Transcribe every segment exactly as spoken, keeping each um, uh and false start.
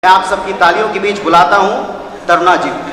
मैं आप सबकी तालियों के बीच बुलाता हूं तरुणा जी को।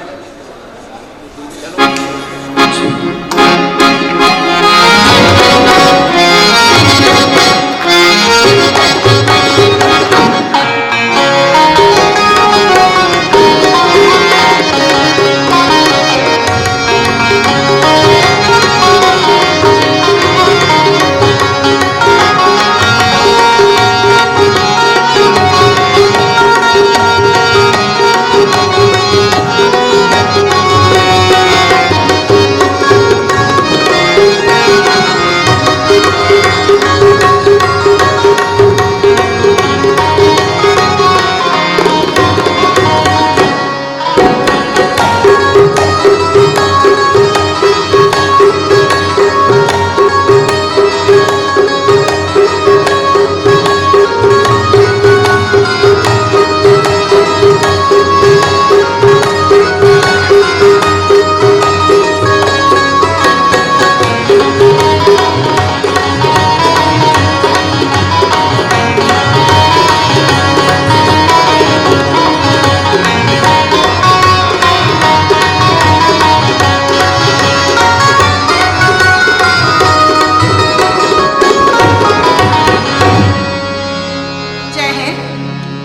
जय हिंद।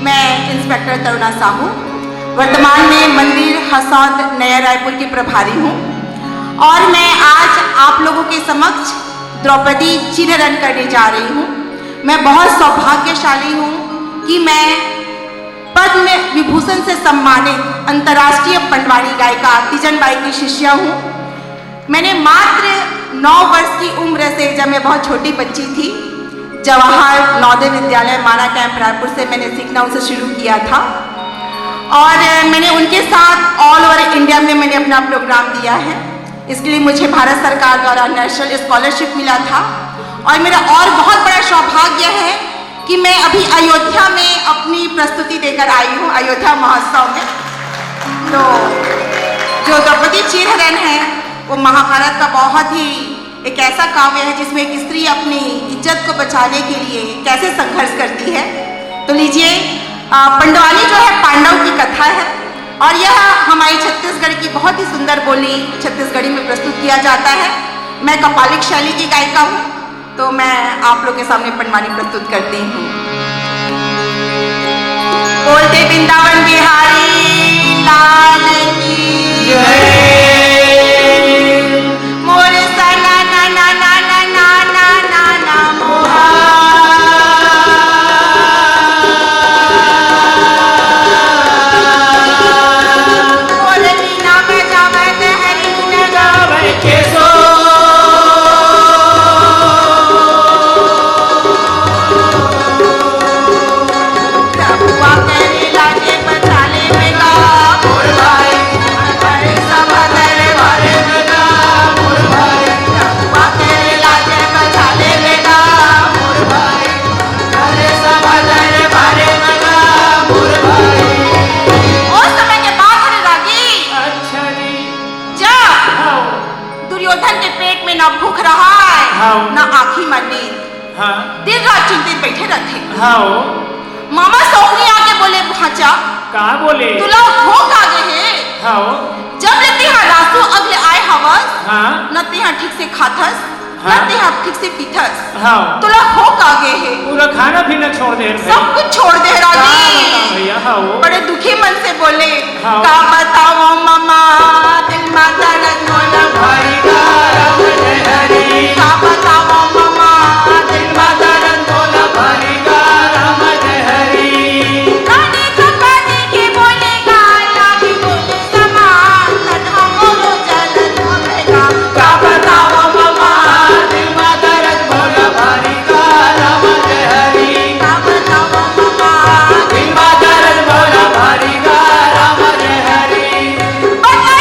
मैं इंस्पेक्टर तरुणा साहू, वर्तमान में मंदिर हसौद नया रायपुर की प्रभारी हूँ और मैं आज आप लोगों के समक्ष द्रौपदी चिरहरण करने जा रही हूँ। मैं बहुत सौभाग्यशाली हूँ कि मैं पद्म विभूषण से सम्मानित अंतर्राष्ट्रीय पंडवानी गायिका तीजन बाई की शिष्या हूँ। मैंने मात्र नौ वर्ष की उम्र से, जब मैं बहुत छोटी बच्ची थी, जवाहर नवोदय विद्यालय माना कैंप रायपुर से मैंने सीखना उनसे शुरू किया था और मैंने उनके साथ ऑल ओवर इंडिया में मैंने अपना प्रोग्राम दिया है। इसके लिए मुझे भारत सरकार द्वारा नेशनल स्कॉलरशिप मिला था और मेरा और बहुत बड़ा सौभाग्य है कि मैं अभी अयोध्या में अपनी प्रस्तुति देकर आई हूँ, अयोध्या महोत्सव में। तो जो द्रौपदी चीरहरण है, वो महाभारत का बहुत ही एक ऐसा काव्य है जिसमें एक स्त्री अपनी इज्जत को बचाने के लिए कैसे संघर्ष करती है। तो लीजिए, अ, पंडवानी जो है पांडव की कथा है और यह हमारी छत्तीसगढ़ की बहुत ही सुंदर बोली छत्तीसगढ़ी में प्रस्तुत किया जाता है। मैं कपालिक शैली की गायिका हूँ, तो मैं आप लोग के सामने पंडवानी प्रस्तुत करती हूँ। बोलते वृंदावन बिहारी लाल की जय। मोर सना ना ना ना ना ना ना ना ना मोहा। मोर लीना में जावे ते हरी ने गावे के सो। ओ समय के बात हरे रागी। अच्छा जी। जब हाँ। दुर्योधन के पेट में ना भूख रहा है, हाँ। ना आँखी म नींद। हाँ। दिन रात चिंतित बैठे रहते। हाँ। मामा सौकनी आके बोले, "भांचा, का बोले? तुला हो का गे हे? हाँ। जब ले तिहां रासू अगले आए हवस, हाँ। न तिहां ठीक से खाथस, हाँ। न तिहां ठीक से पीथस। हाँ। तुला हो का गे हे?" पूरा खाना पीना छोड़ दे हे। सब कुछ छोड़ दे हे रागी। का बताऊं भैया, हाँ। बड़े दुखी मन से बोले, हाँ। का बतावं ममा, दिल मा दरद मोला भारी गा राम हरे हरे। का बतावं ममा, दिल मा दरद मोला भारी गा राम हरे हरे। रानी तो कदी के बोले गा, लागी बोले समान, तन्हा मोरो जलत होवे गा। का बतावं ममा, दिल मा दरद मोला भारी गा राम हरे हरे। का बतावं ममा, दिल मा दरद मोला भारी गा राम हरे हरे। बतला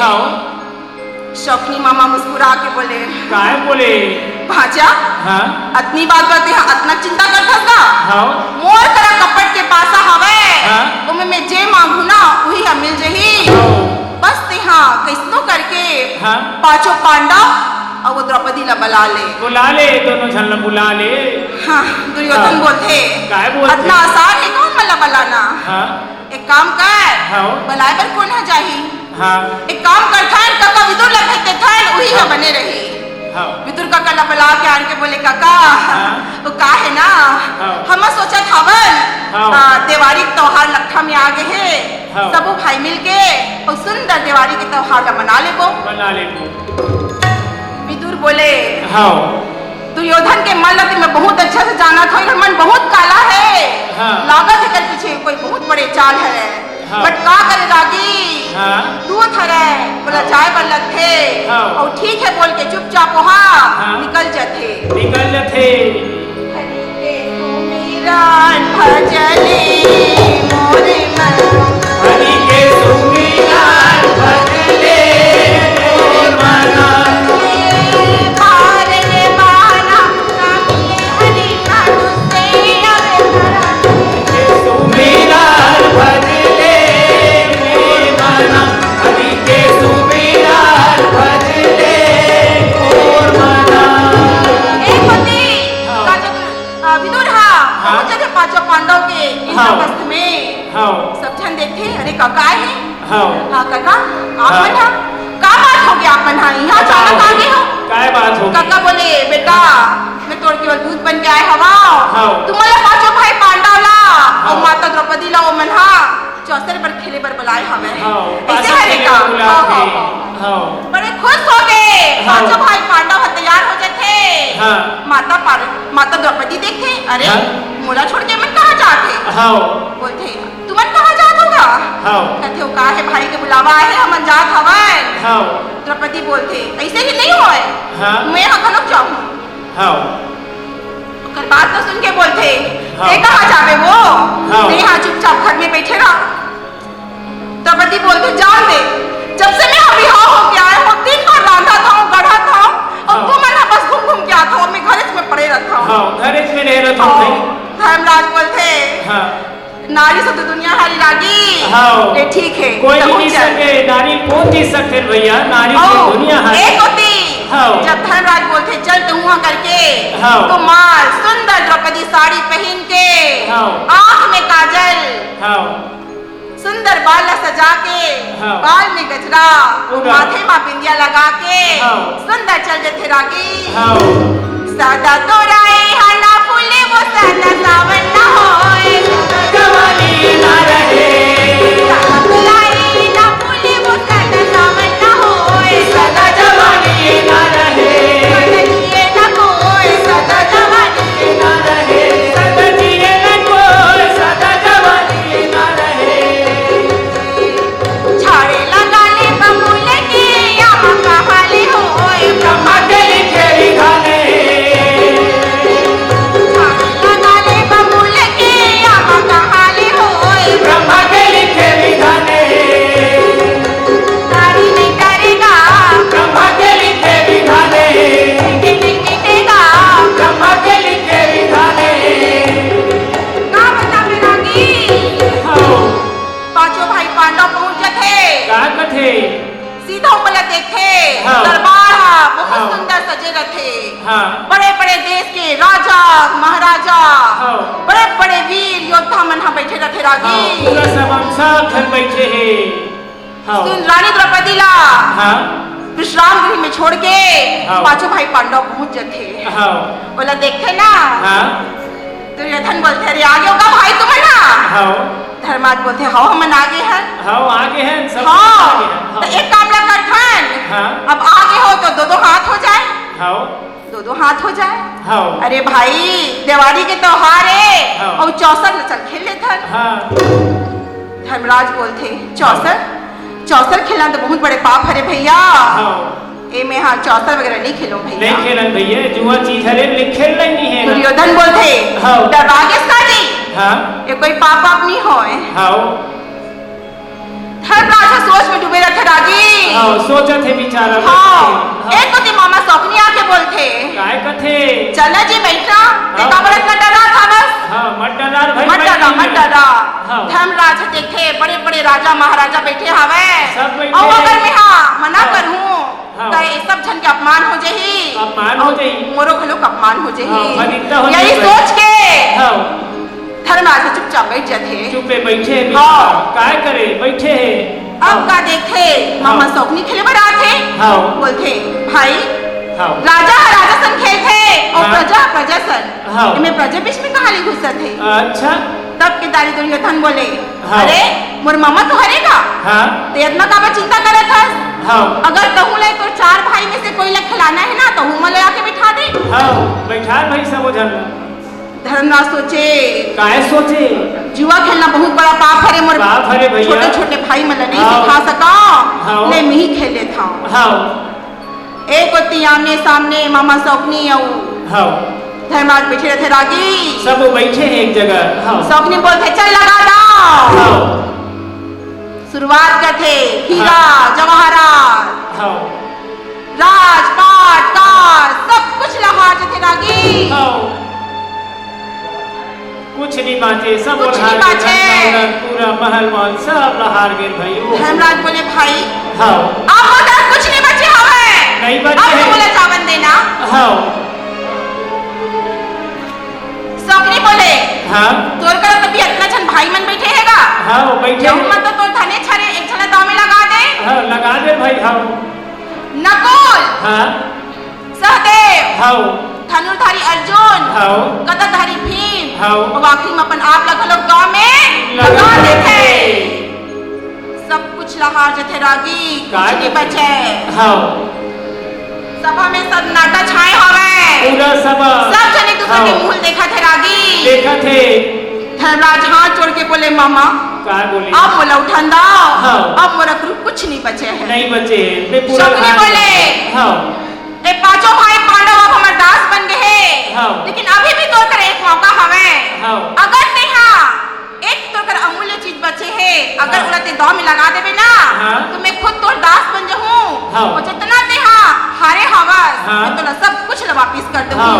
हव। शौखनी मामा मुस्कुरा के बोले, काय बोले? भांचा, हाँ। अतनी बात बर तेहा अतना चिंता करथस का? हव। मोर करा कपट के पासा हवय, हाँ। ओमे मैं जे मांगहूं ना, उही ह मिल जही। हव। बस तेहा कइसनो करके हाँ। पांचों पांडव अउ वो द्रौपदी ला बला ले। बुला ले, दोनों झन ला बुला ले। हाँ, दुर्योधन हाँ। बोलथे, काय बोलथे? अतना आसान हे का ओमन ला बलाना? हाँ। एक काम कर, हाँ। बलाए बर कोन ह जाही? हाँ। एक काम करथन, कका विदुर ला भेज देथन, उही ह हाँ। बने रही। हाँ। विदुर कका ला बला के आन के बोले, "कका, हाँ। वो का हे ना, हाँ। हमन सोचत हवन, हाँ। आ, देवारी के त्योहार लकठा में आ गे हे, हाँ। सबो भाई मिल के अउ सुंदर देवारी के त्योहार ला मना लेबो।" मना लेबो। विदुर बोले, हाँ। दुर्योधन के मन ला तो मैं बहुत अच्छा से जानत हंव, एकर मन बहुत काला हे। हाँ। लागत हे एकर पीछे कोई बहुत बड़े चाल हे। हाँ। But का करे रागी? हाँ। दूत हरय, ओला हाँ। जाए बर लगथे। हाँ। अउ ठीक हे बोल के चुपचाप ओहा हाँ। निकल जथे। निकल जथे। हरि के सुमिरन भजले मोरे मन। हरि के सुमिरन भजले मोर मन। ए पति, हाँ। का जो, अ, विदुर हा, हाँ। पहुंचत हे पांचों पांडव के हाँ। इंद्रप्रस्थ में। हाँ। सब झन देखथे, "अरे, कका आए हे?" हाँ। हाँ, कका, आप हाँ। मन हा? का बात हो गया आप मन हा? यहाँ का अचानक हो आ गया? गए हो? काय बात हो गई? कका बोले, "बेटा, मैं तोर केवल दूत बन के आए हवा। हाँ। तुमन ला पांचों भाई पांडव ला हाँ। अउ माता द्रौपदी ला ओमन हा चौसर बर खेले बर बुलाए हवे।" हाँ, ऐसे पांचों हरे खेले का? बर बुलाए हाँ, थे। हाँ, हाँ। हाँ। बड़े खुश हो गए। हाँ। पांचों भाई पांडव ह तैयार हो जाथे। हाँ। माता पार-, माता द्रौपदी देखथे, "अरे, हाँ। मोला छोड़ के मन कहाँ जात हे?" हाँ। बोलथे, "तुमन कहाँ जात हो गा?" हाँ। कथे, "ओ का हे, भाई के बुलावा आए हे, हमन जात हवन।" हाँ। द्रौपदी बोलथे, "अइसे ही नहीं होय, हाँ। मैं ह घलोक जाहूँ।" हाँ। ओकर बात तो सुन के बोलथे, हाँ। "ते कहाँ जाबे वो? हाँ। ते यहाँ चुपचाप घर में बैठे रह।" द्रौपदी बोलथे, "जान दे, जब से मैं बिहाव होके आए हंव, दिन भर रांधत हंव, गढ़त हंव, अउ हाँ। तुमन ह बस घूम घूम के आत हव, मैं घरेच में पड़े रहत हंव।" हाँ, घरेच में रहे रहत हंव हाँ। भाई। धर्मराज बोलथे, हाँ। नारी से तो दुनिया हारी रागी। हाँ। ए, ठीक हे, कोई भी जीत सके, नारी कोन जीत सकथे भैया, नारी से दुनिया हारी। एक होती, हाँ। जब धर्मराज बोलथे, "चल तहूँ हा" करके, हाँ। तो मार सुंदर द्रौपदी साड़ी पहिन के, हाँ। आँख में काजल, हाँ। सुंदर बाल ला सजा के, हाँ। बाल में गजरा, पूरा। माथे मा बिंदिया लगा के, हाँ। सुंदर चल जथे रागी। हाँ। सदा तोरा ए हा ना फूले वो सदा सावन ना होए। सदा जवानी ना रहे। सदा तोरा ए ना फूले वो सदा सावन ना होए। सदा जवानी ना रहे। सदा जिए ना कोई। सदा जवानी ना रहे। सदा जिए ना कोई। सदा जवानी ना रहे। झाड़े लगा ले बबूल के, या कहाँ ले होए ब्रह्मा के लिखे विधान हे। झाड़े लगा ले बबूल के, या कहाँ ले होए ब्रह्मा के लिखे विधान हे। नारी नहीं डरेगा ब्रह्मा के लिखे विधान हे। नहीं मिटेगा ब्रह्मा के लिखे विधान हे। का बता मेरा की? हाँ। पांचों भाई पांडव पहुंच जथे। का कथे? सीधा ऊपर ला देखथे, हाँ। दरबार हा बहुत हाँ। सुंदर सजे रथे। हाँ। बड़े-बड़े देश के राजा, महाराजा, हाँ। बड़े-बड़े वीर योद्धा मन हा बैठे रथे रागी। हाँ, पूरा सब हम सब झन बैठे हे। हाँ। सुन, रानी द्रौपदी ला हाँ। विश्राम गृह में छोड़ के हाँ। पांचों भाई पांडव पहुंच जथे। हाँ। ओला देखथे ना, हाँ। दुर्योधन बोलथे, "अरे, आ गे हो का भाई तुमन हा?" हाँ। धर्मराज बोलथे, "हव, हमन आ गे हन।" हव, आ गे हन, सब हाँ, आ गे हन। त एक काम ला करथन, हाँ। अब आ गे हो त दो दो हाथ हो जाए। हव। दो दो हाथ हो जाए। हव। अरे भाई, देवारी के त्योहार हे, हव। अउ चौसर ल चल खेल लेथन। हाँ। धर्मराज बोलथे, "चौसर? चौसर खेलना तो बहुत बड़े पाप हरे भैया।" हव। ए, मैं हा चौसर वगैरह नहीं खेलूं भैया। नहीं खेलन भैया, जुआ चीज हरे, नहीं खेलना ही नहीं है। दुर्योधन बोलथे, हाँ। "डरवा गेस का जी? हाँ। ये कोई पाप वाप नहीं होए।" हाँ। धर्मराज ह सोच में डूबे रथे रागी। हाँ, सोचत हे बिचारा, हाँ। बैठ के। हाँ। एक कोती मामा सौकनी आके बोलथे, काय कथे? चल ना जी, बैठ ना। ते हाँ। काबर अतना डर्रात हवस? हाँ, मत डर्रा रे भाई, मत बैठ डर्रा, नहीं मत है। डर्रा। हाँ। धर्मराज ह देखथे, बड़े-बड़े राजा महाराजा बैठे हवय। सब बैठे अउ हैं। अगर मैं, हाँ, मना हाँ। करहूँ, हाँ। त ये सब झन के अपमान हो जाही। अपमान हो अउ जाही। मोरो घलोक अपमान हो जाही। हाँ, फरिश्ता हो यही जाही। सोच के हाँ। धर्मराज ह चुपचाप बैठ जाथे। चुपे बैठे हे। हाँ। काय करे? बैठे हे। अब हाँ। का देखथे, मामा हाँ। सौकनी खेले बर आथे। हाँ। बोलथे, भाई, हाँ। राजा ह राजा सन खेलथे अउ हाँ। प्रजा ह प्रजा सन। हाँ। एमे प्रजा बीच में कहाँ ले घुसत हे? अच्छा। तब केदारी दुर्योधन बोले, हाँ। अरे, मोर मामा तो हरे गा। हाँ। ते अतना काबर चिंता करत हस? हाँ। अगर कहूँ ले तोर चार भाई में से कोई ला खिलाना हे ना, त उमन ला आके बिठा दे। हाँ, बैठा भाई सबो झन ला। धर्मराज सोचे, काय सोचे? जुआ खेलना बहुत बड़ा पाप हरे मोर पाप हरे भैया। छोटे-छोटे भाई मन ला नहीं हाँ। सिखा सकँव। हाँ। ले, मिही खेल लेथँव। हाँ। एक कोती आमने सामने मामा सौकनी अउ हाँ। धर्मराज बैठे रथे रागी। सब बैठे हे एक जगह। हाँ। सौकनी बोलथे, चल लगा दाँव। हाँ। शुरुआत करथे, हीरा, हाँ। जवाहरात, हाँ। राजपाट, कार, सब कुछ ला हार जथे रागी। हाँ। कुछ नहीं बाँचे, सब कुछ नहीं बाँचे। पूरा महल वहल सब ला हार गे भाई। ओ। धर्मराज बोले, भाई, हाँ। अब मोर करा कुछ नहीं बचे हवय। नहीं बचे अब हे। तुम बोला जावन देना। हाँ। सौकनी बोले, हाँ। तोर करा तभी अतना झन भाई मन बैठे हे गा। हाँ, वो बैठे हे। मन तो तोर धने छरे, एक झन ला दाँव में लगा दे। हाँ, लगा दे भाई, हाँ। नकुल। हाँ। सहदेव। हाँ। धनुर्धारी अर्जुन। हाँ। गदाधारी भीम। हाँ। अउ आखिरी में अपन आप ला घलोक दाँव में लगा लगा देथे। देथे। सब कुछ ला हार जथे रागी, कुछ नहीं बचे। हाँ। सभा में सन्नाटा छाए हवय। पूरा सभा। सब झन एक दूसरे के मुँह देखत हे रागी। देखत हे। धर्मराज हाथ जोड़ के बोले, मामा, का बोले? अब मोला उठन दाव। हाँ। अब मोर करा कुछ नहीं बचे हे। नहीं बचे हे। सौकनी बोले, हाँ। ए पाँचों भाई पांडव अब हमर दास बन गे हे। हाँ। लेकिन अभी भी तोर करा एक मौका हवय। हाँ। अगर तेहा एक तोर करा अमूल्य चीज बचे हे, अगर हाँ। ओला ते दाँव में लगा देबे ना, हाँ। त मैं खुद तोर दास बन जहूँ। हाँ। अउ जतना तेहा हारे हवस, हाँ। मैं तोला सब कुछ ला वापिस कर देहूँ। हाँ।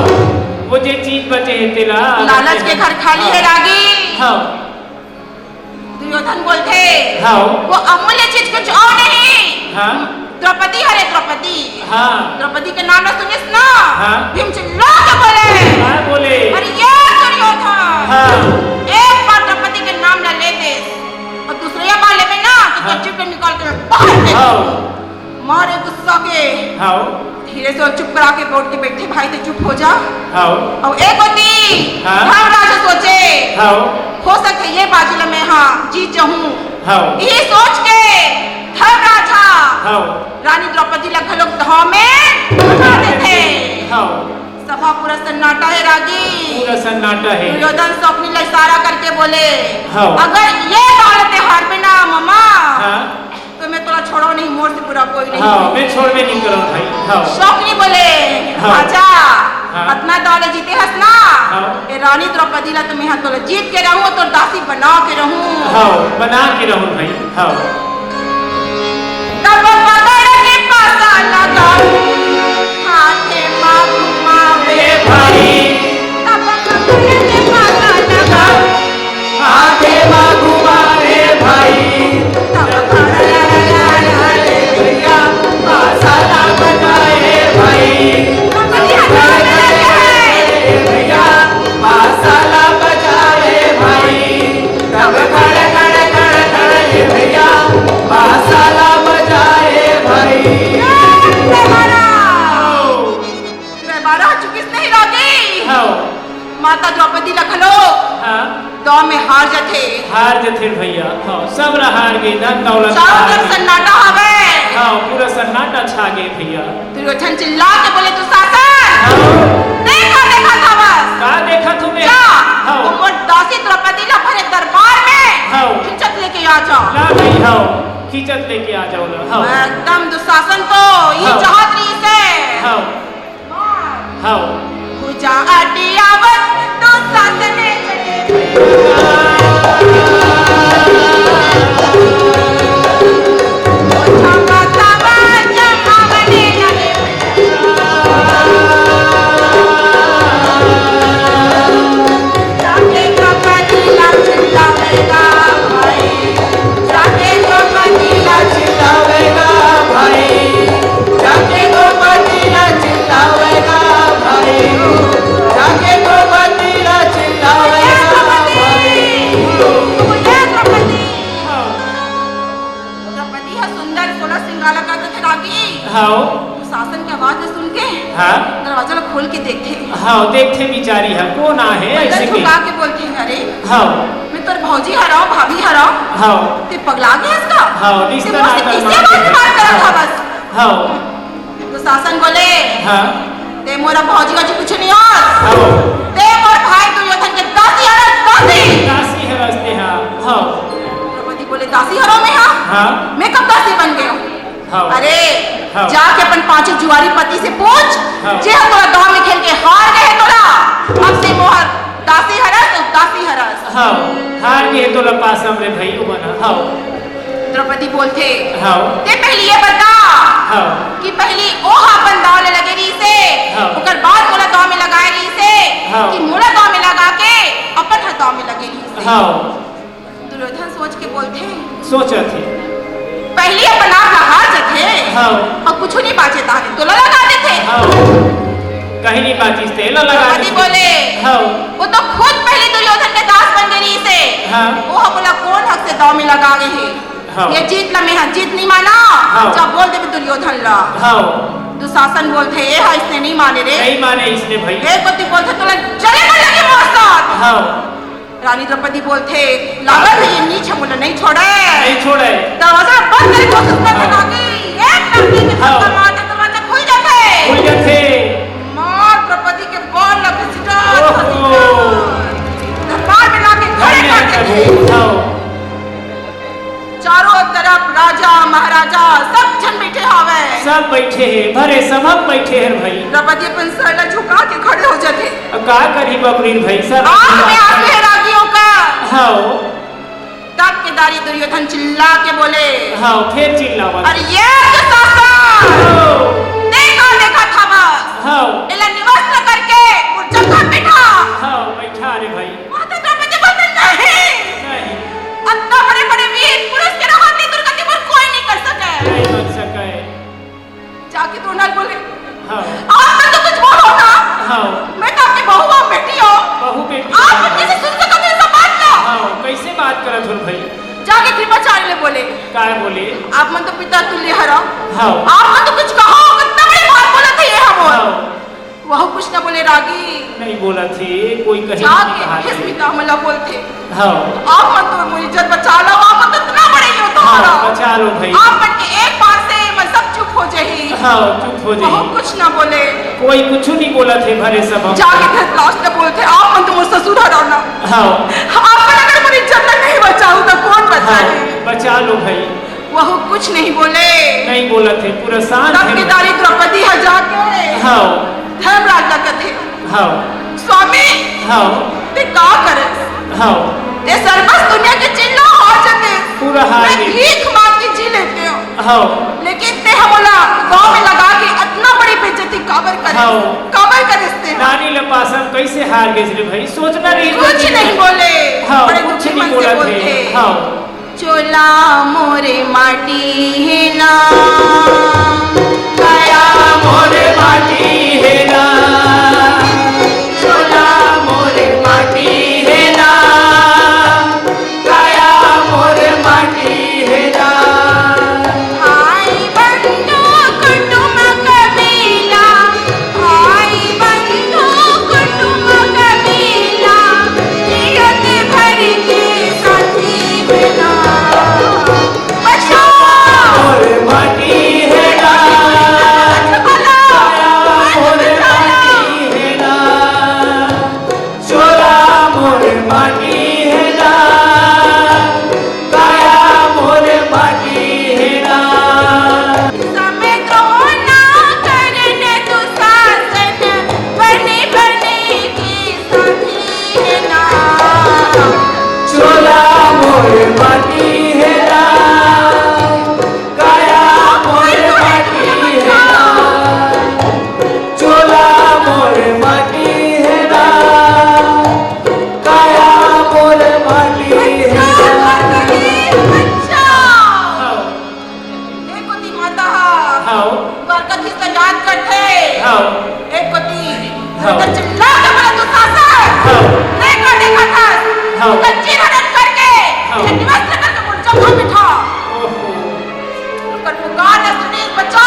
वो जे चीज बचे हे तेला लालच के घर खाली हे रागी। हाँ। दुर्योधन बोलथे, हाँ। वो अमूल्य चीज कुछ अउ नहीं। हाँ। द्रौपदी हरे, द्रौपदी। हाँ। द्रौपदी के नाम ला सुनिस ना? हाँ। भीम चिल्ला के बोले। का बोले? अरे ये दुर्योधन। हाँ। एक बार द्रौपदी के नाम ला ले देस अउ दूसरा बार लेबे ना त हाँ। कच्ची पे निकाल के बाहर फेंक हाँ। दूँ। मारे गुस्सा के। हाँ। धीरे से चुप करा के बोल के बैठे, भाई ते चुप हो जा। हाँ। अउ एक होती हाँ। धर्मराज सोचे, हाँ। हो सकथे ये बाजी ला मैं हाँ जीत जाहूँ। हाँ। यही सोच के धर्मराज हाँ। रानी द्रौपदी ला घलोक दाँव में लगा देथे। हाँ। सभा पूरा सन्नाटा हे रागी। पूरा सन्नाटा हे। दुर्योधन सौकनी ला इशारा करके बोले, हाँ। अगर ये दाँव ला ते हारबे ना मामा, हाँ। त मैं तोला छोड़ों नहीं, मोर से बुरा कोई नहीं। हाँ, मैं छोड़बे नहीं करों भाई। हाँ। सौकनी बोले, हाँ। राजा, हाँ। अतना दाँव ला जीते हस ना, हाँ। ए रानी द्रौपदी ला त मैं हा तोला जीत के रहूँ, तोर दासी बना के रहूँ। हाँ, बना के रहूँ भाई। हाँ। तब पकड़ के पासा लगा, हाथे मा घुमावे भाई। तब पकड़ के पासा लगा, हाथे मा घुमावे भाई। तब खड़ा लगा, लगा, लगा, भैया, पासा ला बजाए भाई। तब हाथ में लगे हैं। भैया, पासा ला बजाए भाई। तब खड़, खड़, खड़, खड़, ए भैया, पासा ला बजाए भाई। ए, तुम्हारा। हाँ। मैं बारह चुकिस नहीं रागी। हाँ। माता द्रौपदी ला घलो हाँ। दाँव में हार जथे। हार जथे भैया। हाँ, सब ला हार गे, धन दौलत चारों हार तरफ गे। सन्नाटा हवे। हाँ, पूरा सन्नाटा छा गे भैया। दुर्योधन चिल्ला के बोले, दुशासन! हाँ। देखा, देखा था बस। का देखा तूने? जा, हाँ। वो मोर दासी द्रौपदी ला भरे दरबार में हाँ। खींचत लेके आ जा। ला भाई, हाँ, खींचत लेके आ जाओ ला, हाँ। एकदम दुशासन तो ये हाँ। चाहत रही से। हाँ। हाँ। भुजा आटी आवत दुशासन चले। हव। दुशासन के आवाज ल सुन के हाँ। दरवाजा ल खोल के देखथे। हव, देखथे बिचारी ह, कोन आहे अइसे के? झुका के बोलथे, "अरे, हव। मैं तोर भौजी हरव, भाभी हरव। हव। ते पगला गे हस का? हव, ते मोर से कइसे बात करत हवस?" हव। दुशासन बोले, हाँ। "ते मोर भौजी का कुछ नहीं होस। हव। ते मोर भाई दुर्योधन के दासी हरस, दासी।" दासी हरस ते, हाँ। हव। द्रौपदी बोले, "दासी हरव मैं, हाँ? हाँ। मैं कब दासी बन गेंव?" हाँ। अरे, हाँ। जाके अपन पांचों जुआरी पति से पूछ, हाँ। जे ह तोला दांव में खेल के हार गे हे तोला, अब से मोर दासी हरस, दासी हरस। हाँ, हार गे हे तोला पासम रे भई, ओमन ह। हाँ। द्रौपदी बोलथे, हाँ। "ते पहिली ये बता हाँ। कि पहिली ओ ह अपन दांव ले लगे रहिसे, हाँ। ओकर बाद मोला दांव में लगाए रहिसे, हाँ। कि मोला दांव में लगा के अपन ह दांव में लगे रहिसे।" हाँ। दुर्योधन सोच के बोलथे। सोचत हे। पहिली अपन आप ला हार जथे। हव। अउ कुछु नइ बाचे ताहले तोला लगा देथे। हव। कहीं नइ बाचिस ते ला लगा द्रौपदी देथे। बोले, हव। "वो तो खुद पहिली दुर्योधन के दास बन गे रहिसे। हाँ। वो ह मोला कोन हक से दांव में लगा गे हे? हव। ये जीत ला मैं ह जीत नइ मानंव।" हव। जब बोल देबे दुर्योधन ला। हव। दुशासन बोलथे, "ए ह अइसने नइ माने रे।" नइ माने अइसने भई। एक कोती बोलथे, "तोला जले बर लगही मोर साथ।" हव। रानी द्रौपदी बोलथे, "लागत हे ये नीच ह मोला नइ छोड़य।" नइ छोड़य। दरवाजा बंद करे कोशिश करथे, हाँ। लागे एक लकड़ी के हाँ। थप्पड़ मारथे, दरवाजा खुल जाथे। खुल जाथे। मार द्रौपदी के बाल ला घसीटत, ओहो। घसीटत दरबार में लाके खड़े कर देथे। हाँ। चारों तरफ राजा, महाराजा, सब झन बइठे हावय। सब बइठे हे, भरे सभा म बइठे हे भई। द्रौपदी अपन सर ला झुका के खड़े हो जाथे। अब का करही बबुरी भई, सब आंख में आंसू हे रागियों का। हव। तब केदारी दुर्योधन चिल्ला के बोले, हव, फेर चिल्लावत। "अरे ये दुशासन! हव। देखा, देखा था बस। हव। एला निवस्त्र करके मोर जघा बइठा।" हव, बइठा रे भई। माता द्रौपदी बोलथे, "नहीं। नहीं। अतना बड़े-बड़े वीर पुरुष के रहत ले दुर्गति मोर कोई नइ कर सकय।" नइ कर सकय। जाके द्रोण ल बोले, हाँ। "आप मन तो कुछ बोलो ना। हाँ। मैं तो आपके बहू अउ बेटी हंव। बहू बेटी आप हंव। मन कइसे सुन सकत हो ये सब बात ला?" हाँ, कइसे बात करत हो भई? जाके कृपाचार्य ले बोले, काय बोले? "आप मन तो पिता तुल्य हरव। हाँ। आप मन तो कुछ कहो, कितना बड़ी बात बोलत हे ये हमन।" हाँ। वहू कुछ न बोले रागी। नइ बोलत हे, कोई कहीं जाके नइ कहा हे। पितामह ला बोलथे, हाँ। "आप मन तो मोर इज्जत बचा लो, आप मन तो इतना बड़े योद्धा हरव। हाँ, बचा लो भई। आप मन के एक बार से मन सब चुप हो जाही।" हाँ, चुप हो जाही। वहू कुछ न बोले। कोई कुछु नइ बोलत हे भरे सभा म। जाके धृतराष्ट्र ला बोलथे, "आप मन तो मोर ससुर हरव ना। हाँ। आप मन अगर मोर इज्जत ला नइ बचाहू त कोन बचाही?" हाँ, बचा लो भई। वहू कुछ नइ बोले। नइ बोलत हे, पूरा शांत तब हे। केदारी द्रौपदी ह जाके हाँ। धर्मराज ला कथे, हाँ। "स्वामी, हाँ। ते का करे? हाँ। ते सरबस दुनिया के चिन्ह हार जते। पूरा हार मैं गे। भीख मांग के जी लेतेंव। हाँ। लेकिन ते हमला गांव में लगा के अतना बड़ी बेइज्जती काबर करे? हाँ। काबर करे ते?" रानी ल पासम कइसे हार गेस रे भई? सोचना नहीं कुछ नहीं बोले। हाँ, बड़े कुछ दुखी नहीं मन से बोलत हे। बोलथे। हाँ। चोला मोरे माटी हे ना, काया मोरे माटी हे ना, चोला मोरे माटी हे ना, काया मोरे माटी हे ना। भाई बंधु कुटुम कबीला, भाई बंधु कुटुम कबीला, जियत भर के साथी बिना। बचाओ। मोर माटी हे ना, बचाओ। मोर माटी हे ना। चोला मोर माटी हे ना, काया मोर माटी हे ना। समेत होना करन दुशासन, बने बने के साथी हे ना। चोला मोर माटी हे ना, काया मोर माटी हे ना। चोला मोर माटी हे ना, काया मोर माटी हे ना। अच्छा। हाँ। एक कोती माता ह। हाँ। द्वारकाधीश ला याद करथे। हाँ। एक कोती हाँ। चिल्ला के बोले, "दुशासन, हाँ। देखा, देखा था। हाँ। ओकर चीर हरण करके, हाँ। ये निवस्त्र करके मोर जघा बिठा।" ओहो। ओकर पुकार ला सुनीस, "बचा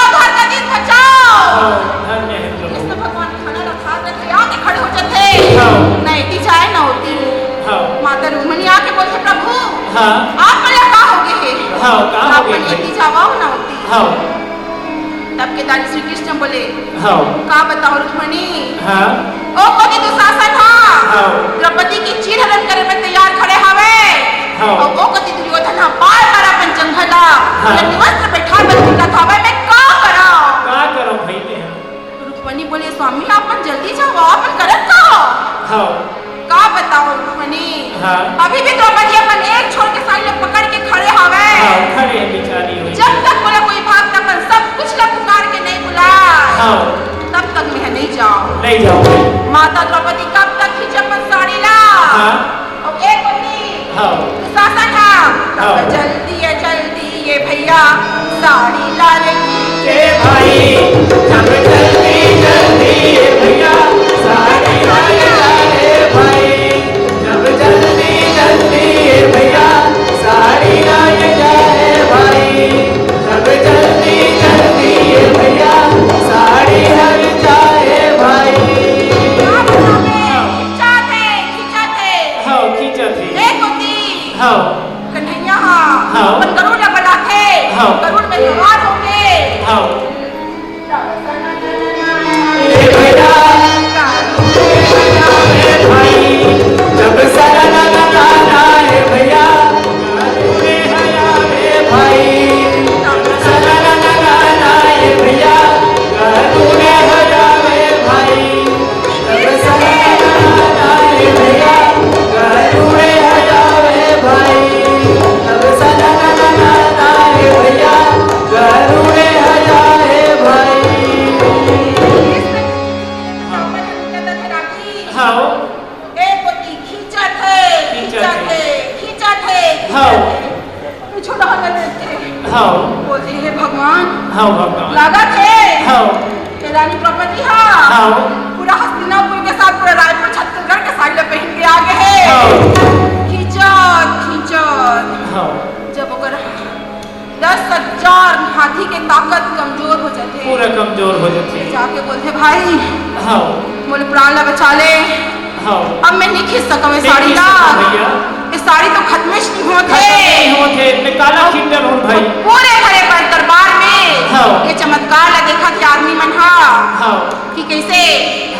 हाँ। आप मन ला का हो गे हे? हाँ, का हो गे भाई? आप मन एती जावव ना ओती। हाँ। तब के दानी श्री कृष्ण बोले, हाँ। का बताओ रुक्मणी? हाँ। ओ कोती दुशासन हा हाँ। द्रौपदी के चीर हरण करे बर तैयार खड़े हवे। हाँ। अउ ओ कोती दुर्योधन हा बार-बार अपन जंघा ला हाँ। ओला निवस्त्र बैठाए बर चिल्लात हवे, मैं का करव? का करव भाई मैं? रुक्मणी बोले, स्वामी, आप मन जल्दी जाओ, आप मन करत का हो? हाँ। का बताओ रुक्मणी? हाँ। अभी भी द्रौपदी अपन एक छोर के साड़ी ला पकड़ के खड़े हवे। हाँ, खड़े हैं बेचारी हुई। जब तक मोला कोई भक्त अपन सब कुछ ला पुकार के नहीं बुलाए, हाँ। तब तक मैं नहीं जाओ। नहीं जाओ। माता द्रौपदी कब तक खींचे अपन साड़ी ला? हाँ। अउ एक कोती हाँ। दुशासन हा, हाँ। जल्दी है, जल्दी ये भैया, साड़ी ला रे खींचे। ए भाई, जब जल्दी, जल्दी ये भैया, साड़ी ला रे भाई। जब जल्दी, जल्दी ये भैया, साड़ी ला रे भाई। जब जल्दी, जल्दी ये भैया, साड़ी हर जाए भाई। क्या बतावे? खींचा थे, खींचा थे। हाँ, खींचा थे। ए कोती। हाँ। कन्हैया हा, हाँ। अपन गरुड़ ला बलाथे, हाँ। गरुड़ में सवार होके। हाँ। ए भैया, ए भाई, जब सरा ला ला ला ला, ए भैया, ए भाई, जब सरा ला ला ला ला, ए भैया, ए भाई। हाँ। एक कोती खींचत हे, खींचत खींचत हे। हे, खींचत हे, खींचत हाँ। हे। पीछू डहर ले देखे। हाँ। बोलथे, "हे भगवान, हाँ, भगवान। लागत हे, हाँ। ये रानी द्रौपदी हा, हाँ। पूरा हस्तिनापुर के साथ पूरा रायपुर छत्तीसगढ़ के साड़ी ला पहन के आ गे हे।" हाँ। खींचत, खींचत। हाँ। जब ओकर दस हजार हाथी के ताकत कमजोर हो जाथे। पूरा कमजोर हो जाथे। जाके बोलथे, "भाई, हाँ। मोर प्राण ला बचा ले।" हाँ। अब मैं नहीं खींच सकंव ये नहीं साड़ी खींच ला। सकंव भैया। ये साड़ी तो खतमेच नहीं होत हे। खतम नहीं होत हे, मैं काला खींच डरहूं भाई। पूरे भरे पर दरबार में हाँ। ये चमत्कार ला देखत हे आदमी मन हा हाँ। कि कैसे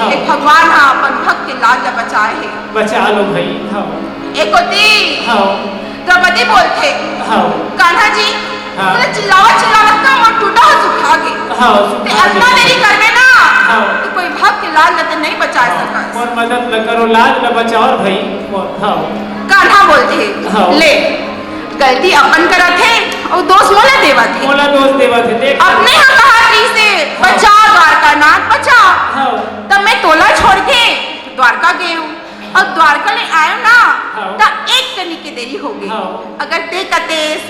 हाँ। एक भगवान हा अपन भक्त के लाज ला बचाए हे। बचा लो भाई, हाँ। एक कोती हाँ। द्रौपदी बोलथे, हाँ। कान्हा जी, हाँ। तोला चिल्लावत चिल्लावत ना मोर टूटा ह सुखा गे। हाँ, सुखा ते अतना गे। देरी करबे ना, हाँ। तो कोई भक्त के लाज ल ते नहीं बचा हाँ, सकस। मोर मदद ल करो, लाज ल बचाओ भाई, मोर, हाँ। कान्हा बोलथे, हाँ। ले, गलती अपन करत हे, अउ दोष मोला देवत हे। मोला दोष देवत हे, देख। अपने ह कहत रहिसे, हाँ। बचा द्वारका नाथ, बचा। हाँ। तब मैं तोला छोड़ के द्वारका गेंव। अउ द्वारका ले आएंव ना, हाँ। त एक कनी के देरी हो गे। हाँ। अगर ते कतेस,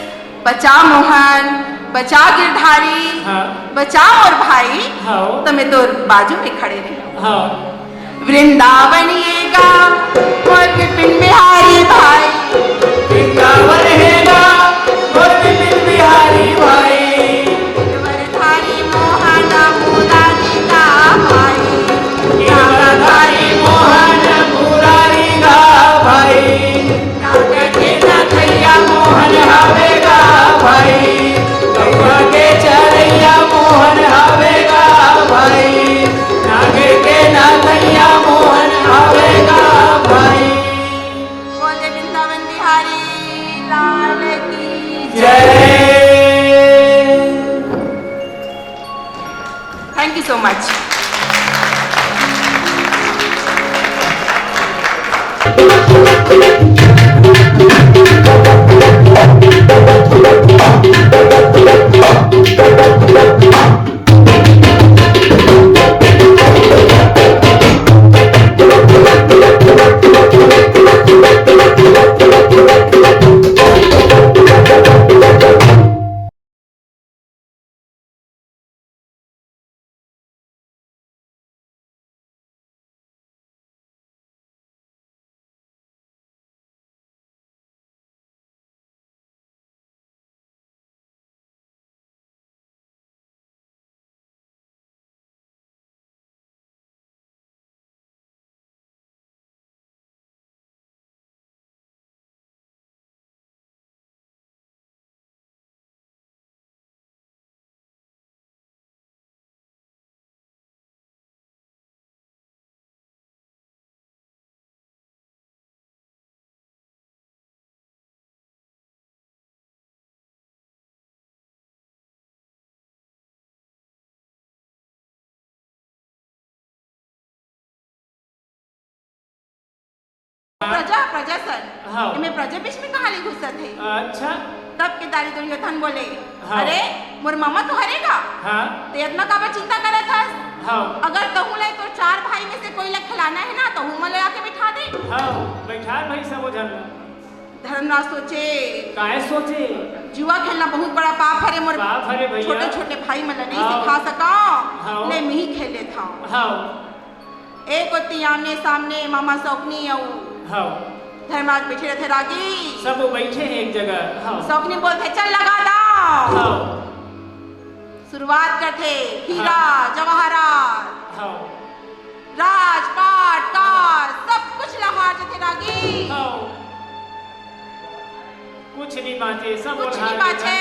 "बचा मोहन, बचा गिरधारी, हाँ। बचा मोर भाई," हाँ। त मैं तोर बाजू में खड़े रहेंव। हाँ। वृंदावन ये गा, मोर विपिन बिहारी भाई। वृंदावन ये गा, मोर विपिन बिहारी भाई। गिरधारी मोहन मुरारी गा भाई। गिरधारी मोहन मुरारी गा भाई। नाग के नथैया मोहन हवे गा भाई। गौवा के चरैया मोहन हवे गा भाई। नाग के नथैया मोहन हवे गा भाई। बोले वृंदावन बिहारी लाल की जय। Thank you so much. प्रजा, प्रजा सर, हाँ। एमे प्रजा बीच में कहाँ ले घुसत हे? अच्छा। तब के दारी दुर्योधन बोले, हाँ। अरे, मोर ममा तो हरे गा। हाँ। ते इतना काबर चिंता करत हस? हाँ। अगर तहूँ ला तोर चार भाई में से कोई ला खिलाना हे ना, तहूँ मन ला आके बिठा दे। हाँ, बैठा भाई सबो झन ला। धर्मराज सोचे, काय सोचे? जुआ खेलना बहुत बड़ा पाप हरे मोर। पाप हरे भैया। छोटे-छोटे भाई मन ला नहीं हाँ। सिखा सका। हाँ। ले, मिही खेल लेत हँव। हाँ। एक ओती आमने सामने मामा सौकनी अउ हाँ। धर्मराज बैठे रहिथे रागी। सब बैठे हे एक जगह। हाँ। सौकनी बोलथे, "चल लगा दाँव।" हाँ। शुरुआत करथे, हीरा, हाँ। जवाहरात, हाँ। राजपाट, कार, सब कुछ ला हार जथे रागी। हाँ। कुछ नहीं बाँचे, सब कुछ नहीं बाँचे।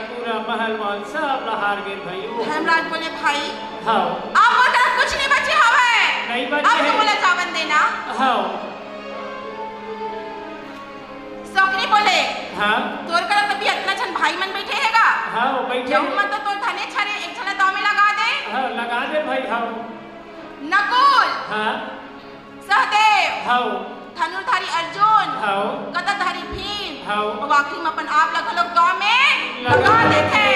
पूरा महल वहल सब ला हार गे भाई। धर्मराज बोले, भाई, हाँ। अब मोर करा कुछ नहीं बचे हवे। नहीं बचे अब तो हे। मोला जावन देना। हाँ। सौकनी बोले, हाँ। तोर करा तभी इतना झन भाई मन बैठे हे गा। हाँ, बैठे। जहूँ मन तो तोर धने छरे, एक झन ला दाँव में लगा दे। हाँ, लगा दे भाई, हाँ। नकुल। हाँ। सहदेव, हव। धनुर्धारी अर्जुन, हव। गदाधारी भीम, हव। अउ आखिरी में अपन आप ला घलोक दाँव में लगा लगा देथे। देथे।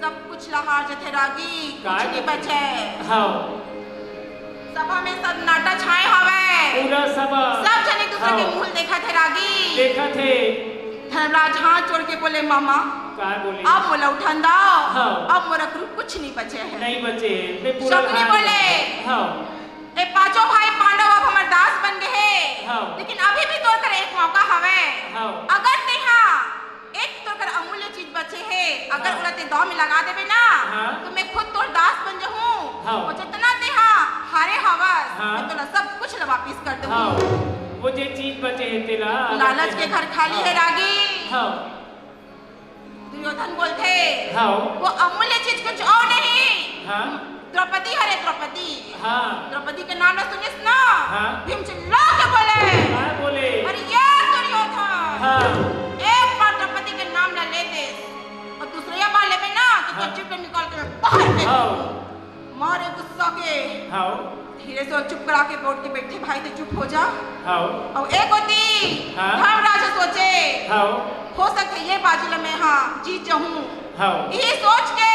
सब कुछ ला हार जथे रागी, का कुछ नहीं जथे? बचे। हव। सभा में सन्नाटा छाए हवे। पूरा सभा। सब झन एक दूसरे के हव। मुँह देखत हे रागी। देखत हे। धर्मराज हाथ जोड़ के बोले, मामा, का बोले? अब मोला उठन दाव, हव। अब मोर करा कुछ नहीं बचे हे। नहीं बचे हे, मैं पूरा सौकनी हार बोले, हव। ए पांचों भाई पांडव अब हमर दास बन गे हे, हाँ। लेकिन अभी भी तोर करा एक मौका हवे। हाँ। अगर तेहा एक तोर करा अमूल्य चीज बचे हे, अगर हाँ। ओला ते दाव में लगा देबे ना, हाँ। तो मैं खुद तोर दास बन जहूँ। हाँ। अउ जितना तेहा हारे हवस, हाँ। मैं तोला सब कुछ ला वापिस कर देहूँ। हाँ। वो जे चीज बचे हे तेला, अगर लालच तेहा के घर खाली हाँ। हे रागी। हाँ। दुर्योधन बोलथे, हाँ। वो अमूल्य चीज कुछ अउ नहीं, हाँ। द्रौपदी हरे, द्रौपदी। हाँ। द्रौपदी के नाम ला सुनिस ना? हाँ। भीम चिल्ला के बोले, का बोले? अरे ये दुर्योधन, हाँ। एक बार द्रौपदी के नाम ला ले दे अउ दूसरा बार लेबे ना तो हाँ। जीभ ला निकाल के बाहर फेंक हाँ। दूँ। मारे गुस्सा के। हाँ। धीरे से चुप करा के बोल के बैठे, भाई ते चुप हो जा। हाँ। अउ एक ओती हाँ। धर्मराज सोचे, हाँ। हो सकथे ये बाजी ला मैं हा जीत जहूँ। हाँ। यही सोच के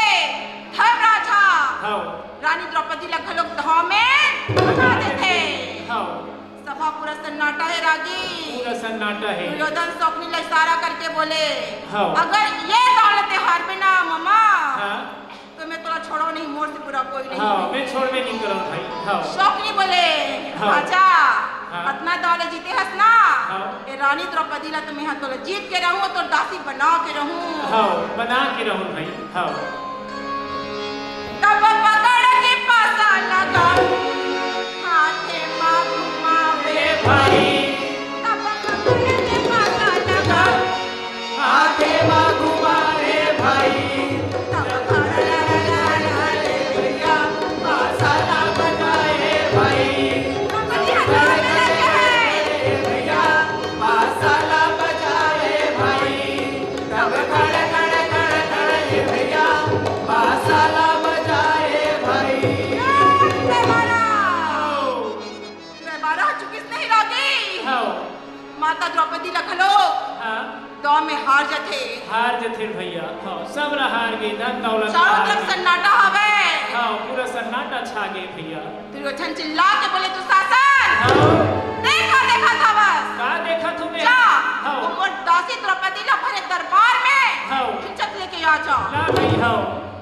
धर्मराज हा हाँ। रानी द्रौपदी ला घलोक दाव में लगा देथे। हाँ। सभा पूरा सन्नाटा हे रागी। पूरा सन्नाटा हे। दुर्योधन सौकनी ला इशारा करके बोले, हाँ। अगर ये दाव ला ते हारबे ना मामा, हाँ। तो मैं तोला छोड़ो नहीं, मोर से बुरा कोई नहीं। हाँ, मैं छोड़बे नहीं करो भाई। हाँ। सौकनी बोले, हाँ। राजा, हाँ। अतना दाव ला जीते हस ना, हाँ। ए रानी द्रौपदी ला तो मैं हा तोला जीत के रहूँ, तोर दासी बना के रहूँ। हाँ, बना के रहूँ भाई। हाँ। तब पकड़ के पासा लगा, हाथे मा घुमावे ए भाई। तब पकड़ के पासा लगा, हाथे मा घुमावे भाई। तब पकड़ के भैया, पासा ला बजाए भाई। भैया, पासा ला बजाए भाई। तब खड़, खड़, खड़, खड़, ये भैया, पासा ला बजाए भाई। जयमाला। जयमाला हो चुकिस नहीं रागी। हाँ। माता द्रौपदी ला घलो हाँ। दाव में हार जथे। हार जथे भैया। हाँ, सब ला हार गे, धन दौलत चारों हार तरफ गे। सन्नाटा हवे। हाँ, पूरा सन्नाटा छा गे भैया। दुर्योधन चिल्ला के बोले, दुशासन! हाँ। देखा, देखा था बस। का देखा तूने? जा, हाँ। वो मोर दासी द्रौपदी ला भरे दरबार में हाँ। खींचत लेके आ जा। ला भाई, हाँ।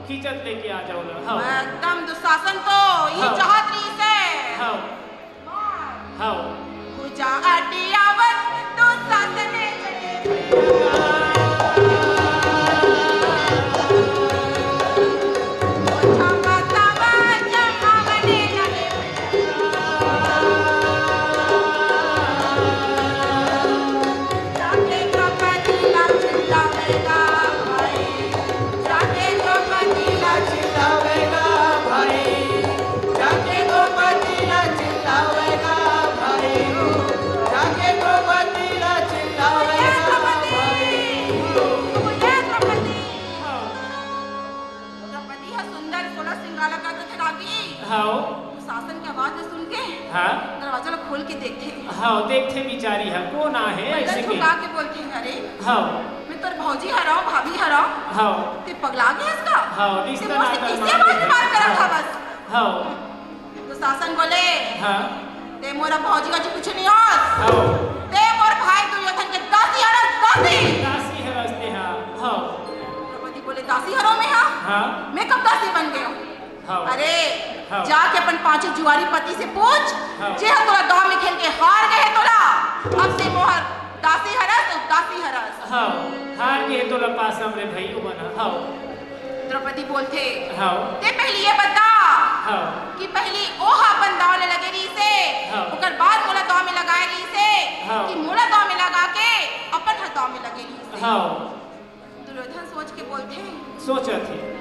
खींचत लेके आ जाओ ला, हाँ। मैं एकदम दुशासन तो ये हाँ। चाहत रहिसे। हाँ। हाँ। पूजा आटी आवत दुशासन चले। द्रौपदी ह सुंदर सोलह श्रृंगार ला करत रथे रागी। हाँ। शासन के आवाज ल सुन के हाँ। दरवाजा ल खोल के देखथे। हाँ, देखथे बिचारी ह, कोन आहे अइसे के? झुका के बोलथे, "अरे, हाँ। मैं तोर भौजी हरव, भाभी हरव। हाँ। ते पगला गे हस का? हाँ, ते मोर से कइसे आवाज बात करत हवस?" हाँ। दुशासन बोले, हाँ। "ते मोर भौजी का कुछ नहीं होस। हाँ। ते मोर भाई दुर्योधन के दासी हरस, दासी।" दासी हरस ते, हाँ। हाँ। द्रौपदी बोले, "दासी हरव मैं, हाँ? हाँ। मैं कब दासी बन गेंव?" हाँ। अरे, हाँ। जाके अपन पांचों जुआरी पति से पूछ, हाँ। जे ह तोला दांव में खेल के हार गे हे तोला, अब ते मोर दासी हरस, दासी हरस। हाँ, हार गे हे तोला पासम रे भई, ओ बना, हाँ। द्रौपदी बोलथे, हाँ। "ते पहली ये बता हाँ। कि पहली ओ ह अपन दांव ले लगे रहिसे, हाँ। ओकर बाद मोला दांव में लगाए रहिसे, हाँ। कि मोला दांव में लगा के अपन ह दांव में लगे रहिसे।" हाँ। दुर्योधन सोच के बोलथे, सोचत हे।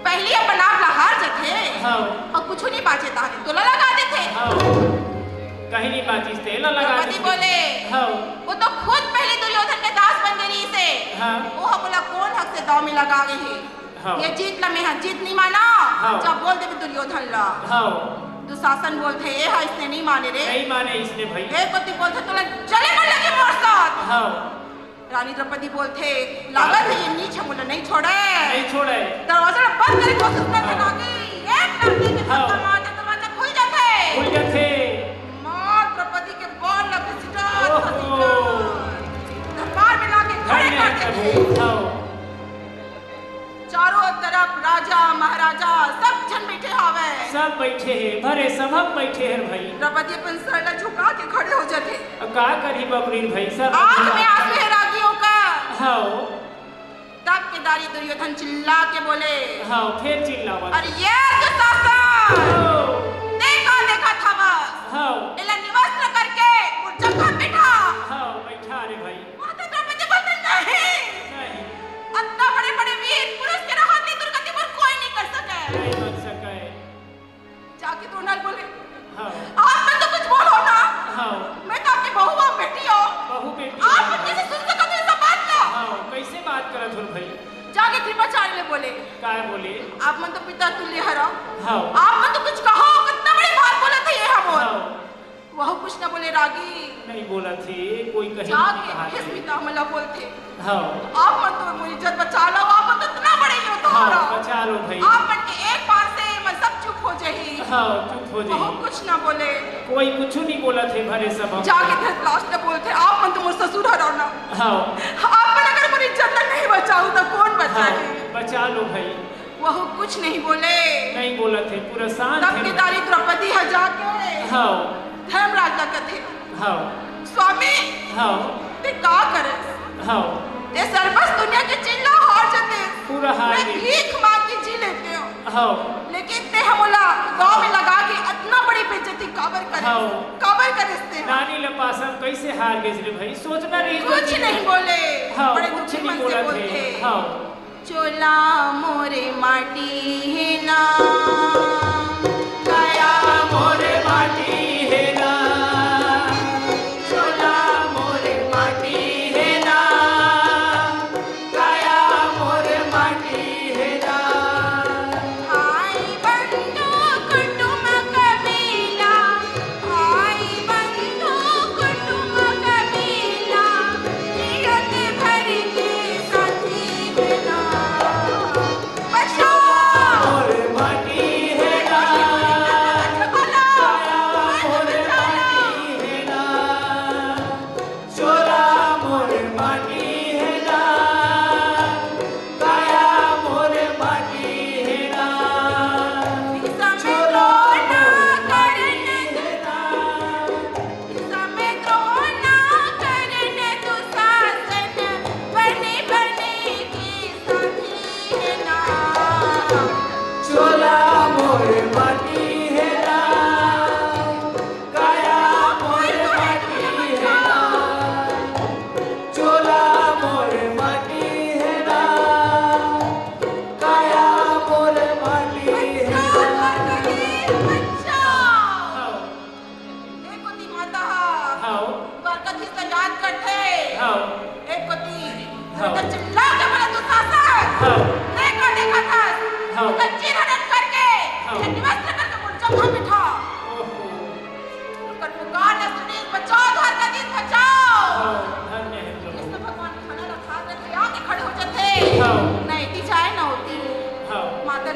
पहली अपन आप ला हार जथे, हाँ। अउ कुछु नहीं बाचे ताहले तोला लगा देथे। हाँ। कहीं नहीं बाचिस ते ला लगा द्रौपदी देथे। बोले, हाँ। "वो तो खुद पहली दुर्योधन के दास बन गे रहिसे। हाँ। वो ह मोला कोन हक से दांव में लगा गे हे? हाँ। ये जीत ला मैं ह जीत नहीं माना, हाँ। जब बोल देबे दुर्योधन ला।" हाँ। दुशासन बोलथे, "ए ह इसने नहीं माने रे।" नहीं माने इसने भई। ए कोती बोलथे, "तोला जले बर लगे मोर साथ।" हाँ। रानी द्रौपदी बोलथे, लागत हे ये नीच ह मोला नहीं छोड़े। नहीं छोड़े। दरवाजा ला बंद करे कोशिश करथे, हाँ। लागे एक लाठी के हाँ। धक्का मारथे, दरवाजा खुल जाथे। खुल जाथे। मार द्रौपदी के बाल ला घसीटत, ओहो। घसीटत दरबार में लाके खड़े कर देथे। हाँ। चारों तरफ राजा, महाराजा, सब झन बइठे हावय। सब बइठे हे, भरे सभा म बइठे हे भई। द्रौपदी अपन सर ला झुका के खड़े हो जाथे। अब का करही बबरीन भई, सब आंख में आंसू हे रागियों का। हव। तब केदारी दुर्योधन चिल्ला के बोले। हव, फेर चिल्लावत। अरे ये दुशासन! हव। ते का देखत हवस? हव। एला निवस्त्र करके मोर जगह बैठा। हव, बैठा रे भई। माता द्रौपदी बोलथे, "नहीं।" नहीं। अतना बड़े-बड़े वीर पुरुष के रहत ले दुर्गति मोर कोई नहीं कर सके। नहीं कर सके। जाके द्रोण ल बोले, हाँ। "आप मन तो कुछ बोलो ना। हाँ। मैं तो आपकी बहू हूँ, बेटी हूँ। बहू बेटी आप हूँ। मन कैसे सुन सकत हो ये सब बात ला?" हाँ, कैसे बात करत हो भाई? जाके कृपाचार्य ले बोले, काय बोले? "आप मन तो पिता तुल्य हरव। हाँ। आप मन तो कुछ कहो, कितना बड़ी बात बोलत हे ये हमन।" हाँ। वहू कुछ न बोले रागी। नहीं बोलत हे, कोई कहीं जाके नहीं कहा फिर थे। पिता हमला बोलथे। हाँ। "आप मन तो मोर इज्जत बचा लो, आप मन तो इतना बड़े योद्धा हाँ, हरव। बचा लो भाई। आप मन के एक बार से मन सब चुप हो जाही।" हाँ, चुप हो जाही। वहू कुछ न बोले। कोई कुछ नहीं बोलत हे, भरे सब हम। जाके धृतराष्ट्र बोलथे, "आप मन तो मोर ससुर हरव ना। हाँ। आप मन अगर मोर इज्जत नहीं बचाहू तो कौन हाँ, बचाही?" बचा लो भाई। वहू कुछ नहीं बोले। नहीं बोलत हे, पूरा शांत तब हे। केदारी द्रौपदी ह जाके हाँ। धर्मराज ला कथे, हाँ। "स्वामी, हाँ। ते का करे? हाँ। ते सरबस दुनिया के चीज ला हार जते। पूरा हार मैं गे। भीख मांग के जी लेते हो। हाँ। लेकिन ते हमला गांव में लगा के इतना बड़ी बेइज्जती काबर करे? हाँ। काबर करे ते?" नानी ल पासम कैसे हार गे रे भाई? सोचना नहीं कुछ नहीं बोले। हाँ, बड़े कुछ दुखी नहीं मन से बोलत हे। बोलथे। हाँ। चोला मोरे माटी हे ना, काया मोरे माटी हे ना, चोला मोरे माटी हे ना, काया मोरे माटी हे ना। भाई बंधु कुटुम कबीला, भाई बंधु कुटुम कबीला, जियत भर के साथी हे ना। बचाओ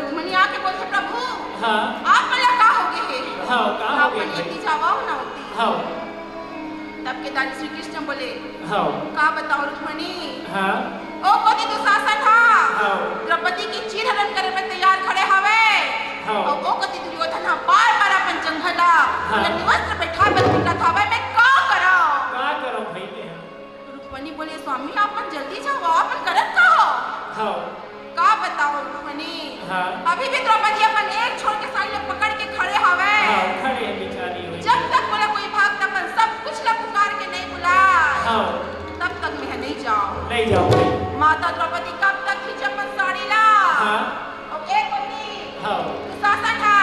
रुक्मणी आके बोलथे, "प्रभु, हाँ। आप मन ला का हो गे हे? हाँ, का हो गे हे? आप मन एती जावव ना ओती।" हाँ। तब केदारी श्री कृष्ण बोले, हाँ। "का बताओ रुक्मणी, हाँ। ओ कोती दुशासन हा हाँ। द्रौपदी के चीर हरण करे बर तैयार खड़े हवे, हाँ। अउ ओ कोती दुर्योधन हा बार-बार अपन जंघ ला हाँ। निवस्त्र बैठाए बर पीटत हवे, मैं का करव?" का करव भाई मैं? रुक्मणी बोले, "स्वामी, आप मन जल्दी जावव, आप मन करत का हव?" हाँ। का बताओ रुक्मणी, हाँ। अभी भी द्रौपदी अपन एक छोर के साड़ी ला पकड़ के खड़े हवे। हाँ, खड़े हे बेचारी होई। जब तक मोला कोई भक्त अपन सब कुछ ला पुकार के नहीं बुलाए, हाँ। तब तक मैं नहीं जावंव। नहीं जावंव भाई। माता द्रौपदी कब तक खींचे अपन साड़ी ला? हाँ। अउ एक कोती हाँ। दुशासन हा,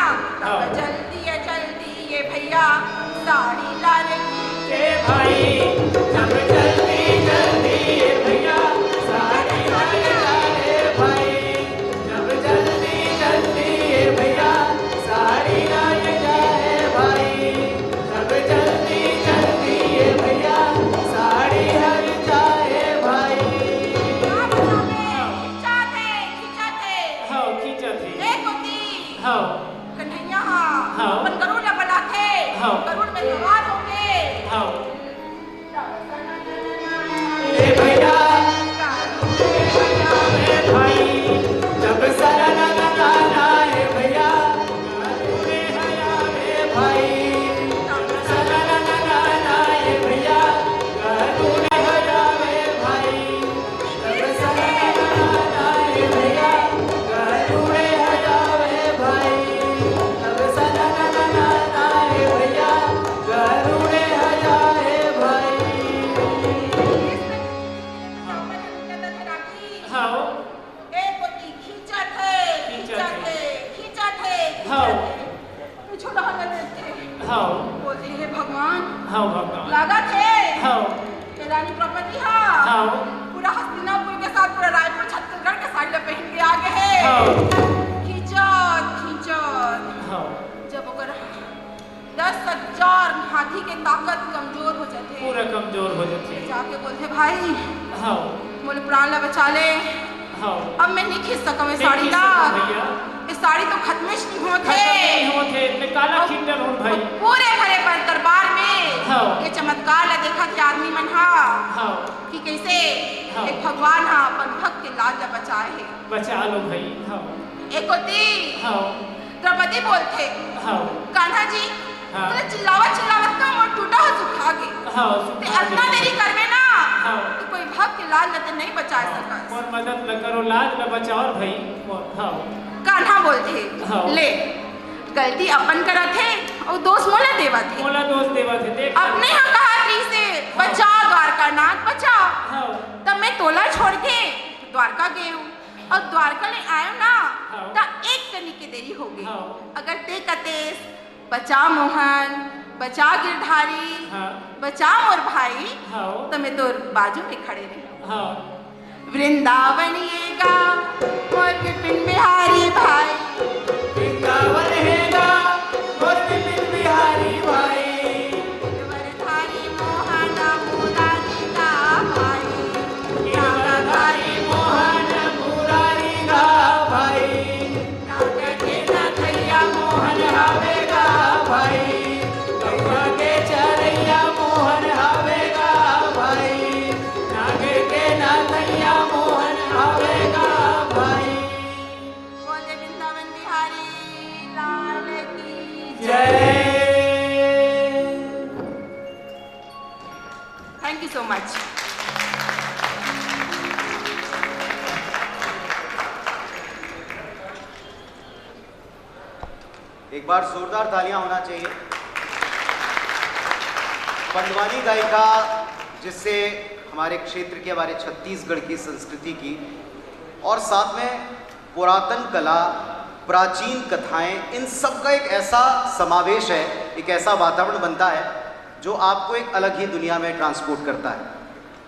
हाँ। जल्दी ए, जल्दी ए भैया, साड़ी ला रे। ए भाई, जब जल्दी, जल्दी ए भैया, साड़ी ला रे, ला रे भाई। जब जल्दी, जल्दी ए भैया, साड़ी ला रे जाए भाई। जब जल्दी, जल्दी ए भैया, साड़ी हर जाए भाई। का बतावे? खींचत हे, खींचत हे। हाँ, खींचत हे। ए कोती। हाँ। कन्हैया हा हाँ। अपन गरुड़ ला बलाथे। हाँ। गरुड़ में सवार होके। हाँ। ए भैया, ए भाई, जब सरन लगाना ए भैया, ए भाई, जब सरन लगाना ए भैया, ए भाई। हाँ। ए कोती खींचत हे, खींचत खींचत हे। हे, खींचत हे, हाँ। खींचत हे। कुछ ना होने देते। हाँ। बोलते, "हे भगवान, हाँ, भगवान। लागत हे हाँ। कि रानी द्रौपदी हा हाँ। पूरा हस्तिनापुर के साथ पूरा रायपुर छत्तीसगढ़ के साड़ी ला पहन के आ गे हे।" हाँ। खींचत, खींचत। हाँ। जब ओकर दस हजार हाथी के ताकत कमजोर हो जाथे। पूरा कमजोर हो जाथे। जाके बोलथे, "भाई, हाँ। मोर प्राण ला बचा ले।" हाँ। अब मैं नहीं खींच सकंव ए नहीं साड़ी खींच ला। सकंव भैया। ए साड़ी तो खतमेच नहीं होत हे। खतम नहीं होत हे, मैं काला अब खींच डरहूं भाई। पूरे भरे पर दरबार में हाँ। ए चमत्कार ला देखत हे आदमी मन हा हाँ। कि कैसे हाँ। एक भगवान हा अपन भक्त के लाज ला बचाए हे। बचा लो भाई, हाँ। ए कोती हाँ। द्रौपदी बोलथे, हाँ। कान्हा जी, हाँ। तोला चिल्लावत चिल्लावत का मोर टूटा हो सुखा गे। हाँ, ते सुखा अतना गे। देरी करबे ना, हाँ। तो कोई भक्त के लाज ल ते नहीं बचा हाँ, सकस। मोर मदद ल करो, लाज ल बचाओ भाई, मोर, हाँ। कान्हा बोलथे, हाँ। ले, गलती अपन करत हे, अउ दोष मोला देवत हे। मोला दोष देवत हे, देख। अपने ह कहत रहिसे, हाँ। बचाओ द्वारका नाथ, बचाओ। हाँ। तब मैं तोला छोड़ के द्वारका गेंव। अउ द्वारका ले आएंव ना, हाँ। त एक कनी के देरी हो गे। हाँ। अगर ते कतेस, "बचा मोहन, बचा गिरधारी, हाँ। बचा मोर भाई," हाँ। त मैं तोर बाजू में खड़े रही। हाँ। वृंदावन ये गा मोर विपिन बिहारी भाई। वृंदावन हे गा मोर विपिन बिहारी भाई। गिरधारी मोहन मुरारी गा भाई। गिरधारी मोहन मुरारी गा भाई। नाग के नथैया मोहन हवे गा भाई। गौरा के चरैया मोहन हवे गा भाई। नाग के नथैया मोहन हवे गा भाई। बोले वृंदावन बिहारी लाल की जय। Thank you so much. एक बार जोरदार तालियां होना चाहिए। पंडवानी गायिका, जिससे हमारे क्षेत्र की, हमारे छत्तीसगढ़ की संस्कृति की और साथ में पुरातन कला, प्राचीन कथाएं, इन सब का एक ऐसा समावेश है, एक ऐसा वातावरण बनता है जो आपको एक अलग ही दुनिया में ट्रांसपोर्ट करता है।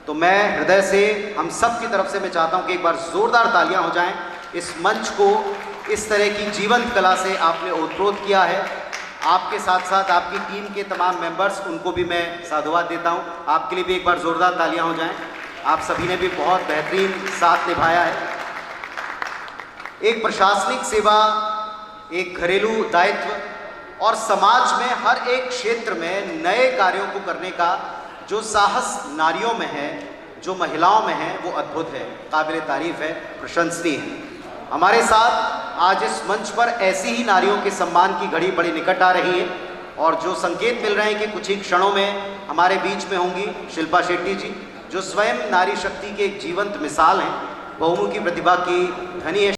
तो मैं हृदय से, हम सब की तरफ से मैं चाहता हूं कि एक बार जोरदार तालियां हो जाएं इस मंच को, इस तरह की जीवंत कला से आपने ओतप्रोत किया है। आपके साथ साथ आपकी टीम के तमाम मेंबर्स, उनको भी मैं साधुवाद देता हूं। आपके लिए भी एक बार जोरदार तालियां हो जाएं। आप सभी ने भी बहुत बेहतरीन साथ निभाया है। एक प्रशासनिक सेवा, एक घरेलू दायित्व और समाज में हर एक क्षेत्र में नए कार्यों को करने का जो साहस नारियों में है, जो महिलाओं में है, वो अद्भुत है, काबिल तारीफ है, प्रशंसनीय है। हमारे साथ आज इस मंच पर ऐसी ही नारियों के सम्मान की घड़ी बड़ी निकट आ रही है और जो संकेत मिल रहे हैं कि कुछ ही क्षणों में हमारे बीच में होंगी शिल्पा शेट्टी जी, जो स्वयं नारी शक्ति के एक जीवंत मिसाल हैं, बहुमुखी प्रतिभा की धनी है।